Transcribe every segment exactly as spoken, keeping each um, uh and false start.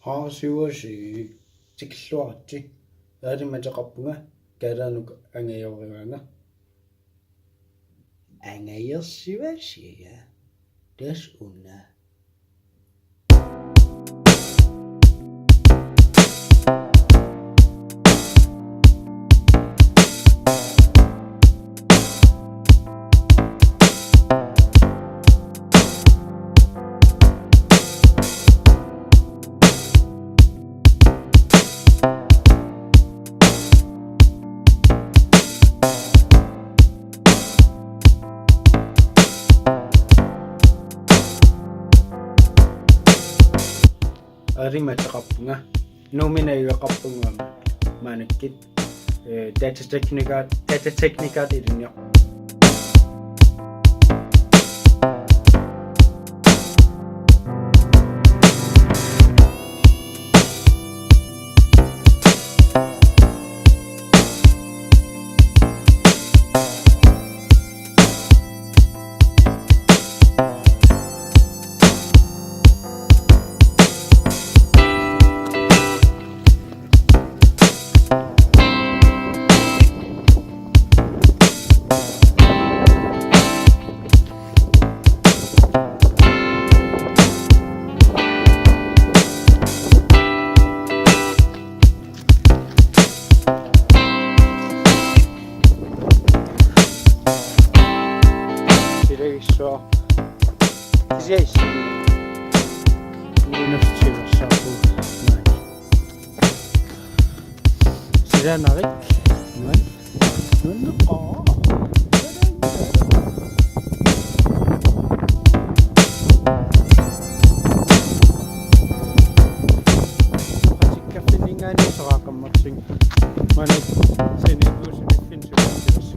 Qaarsiuasi tikilluaritsi. Aalimmateqarpunga, Kalaaleq angajorivaanga. Angajersivassiga. Tassa una. Aalimmateqarpunga. Nuummi najugaqarpunga maaniikkut. Eh, datatekniker, datatekniker ilinniarpunga. Silagissuaq. Kisianni. Nunarsiussaapu. Silaannarik. Nuan. Nuan. Aa. Qatikkaffimminngaanniit soraaqammersinga. Maanna siniippuusimiffinsuusimassi.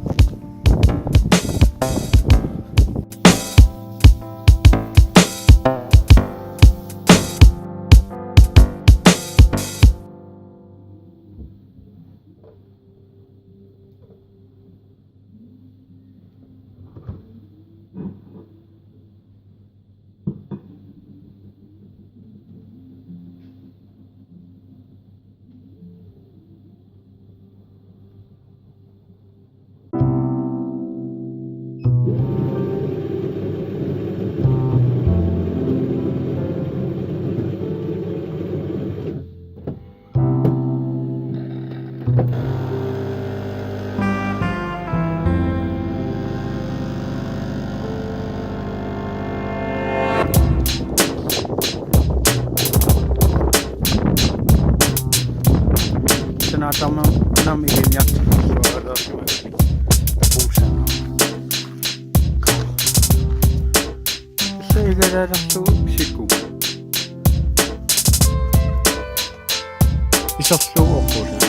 Sanaatama nam ilinniartut. Puusana. Issa igalaarlugu siku. Isorlugu oqquulluni.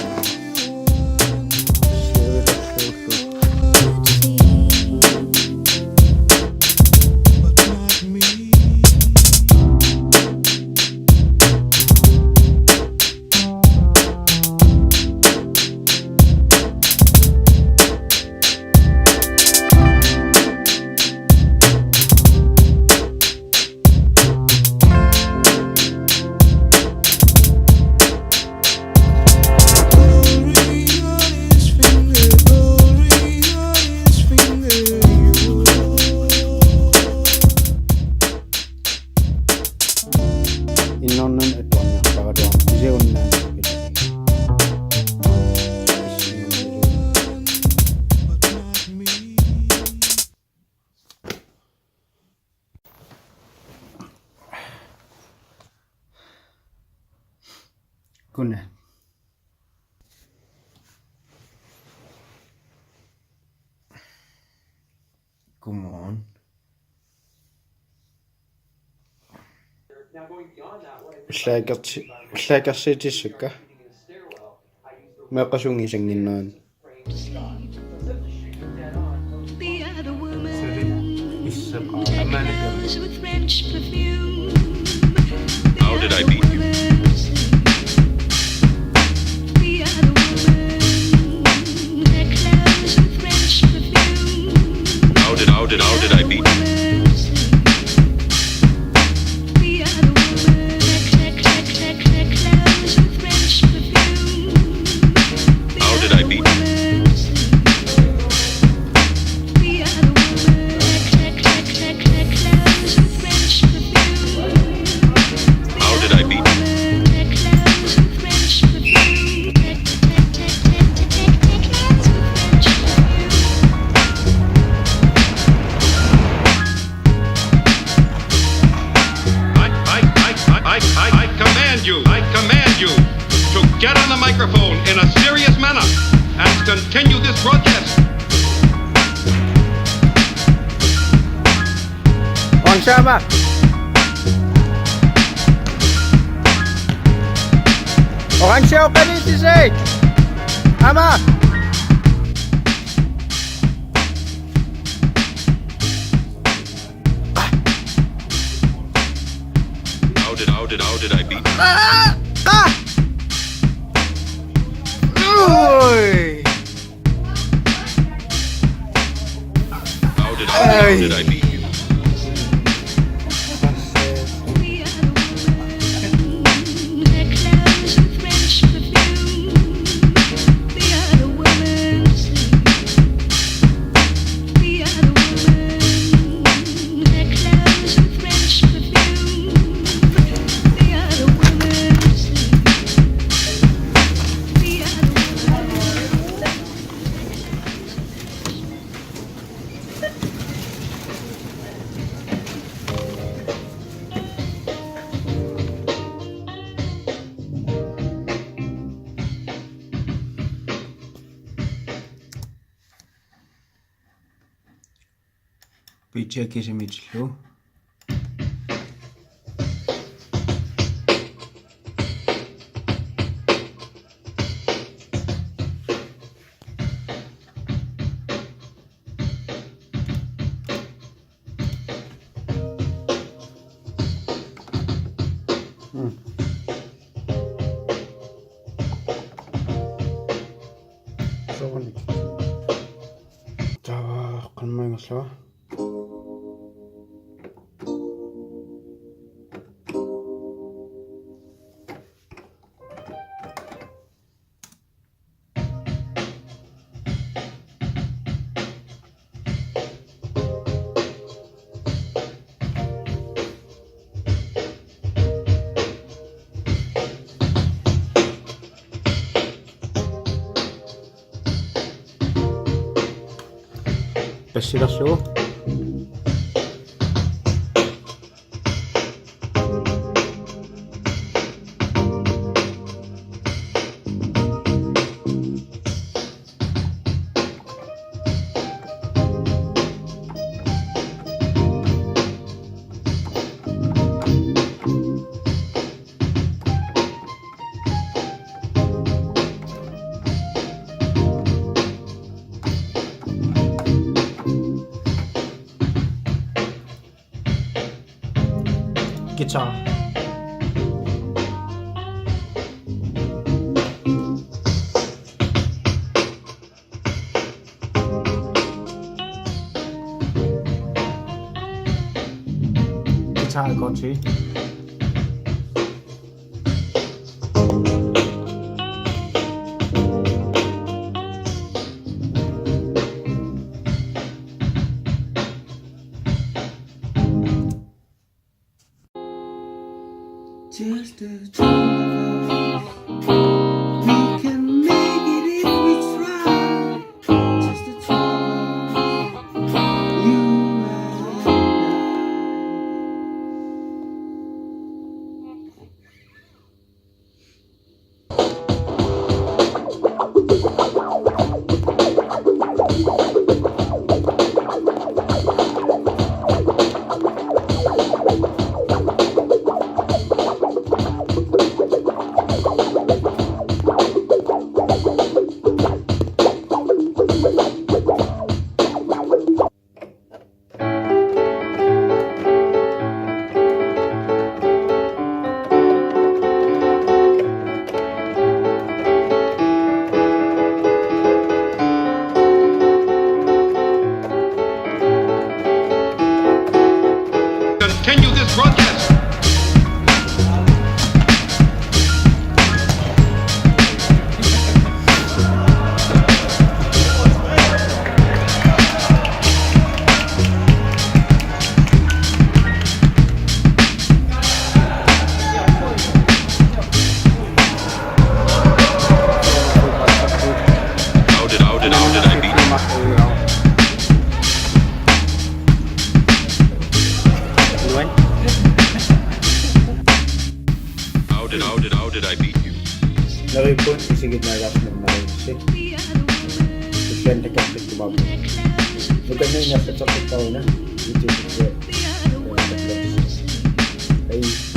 Innernan attuarniarparaluarpoq kisianni una. Godnat. Godmorgen. Ullaakersi-, ullaakersiutissukka. Meeqqasunngisanginnaani. How did I beat you? How did, how did, how did I beat you? Command you, I command you to get on the microphone in a serious manner and continue this broadcast. Orange, ama. Orange, open it, say. Ama. How did, how did, how did I beat you? Ah! Ah! Oi! How did, how did, how did I beat you? Pitcher kisimitillu. Mm. Soorunami. Taava qanimmaanngillugu. Bassilersugu. Guitar. Guitar er godt til. Just the two of us. We can make it if we try. Just the two of us. You and I. Did, how did, how did I beat you? Neriuppugut isiginnaagaarsimannaaritsi. Tulliani takorloorsimaarpugut. Nukanneq ingerlatseqqittaaruna. YouTube-kkut. Hej.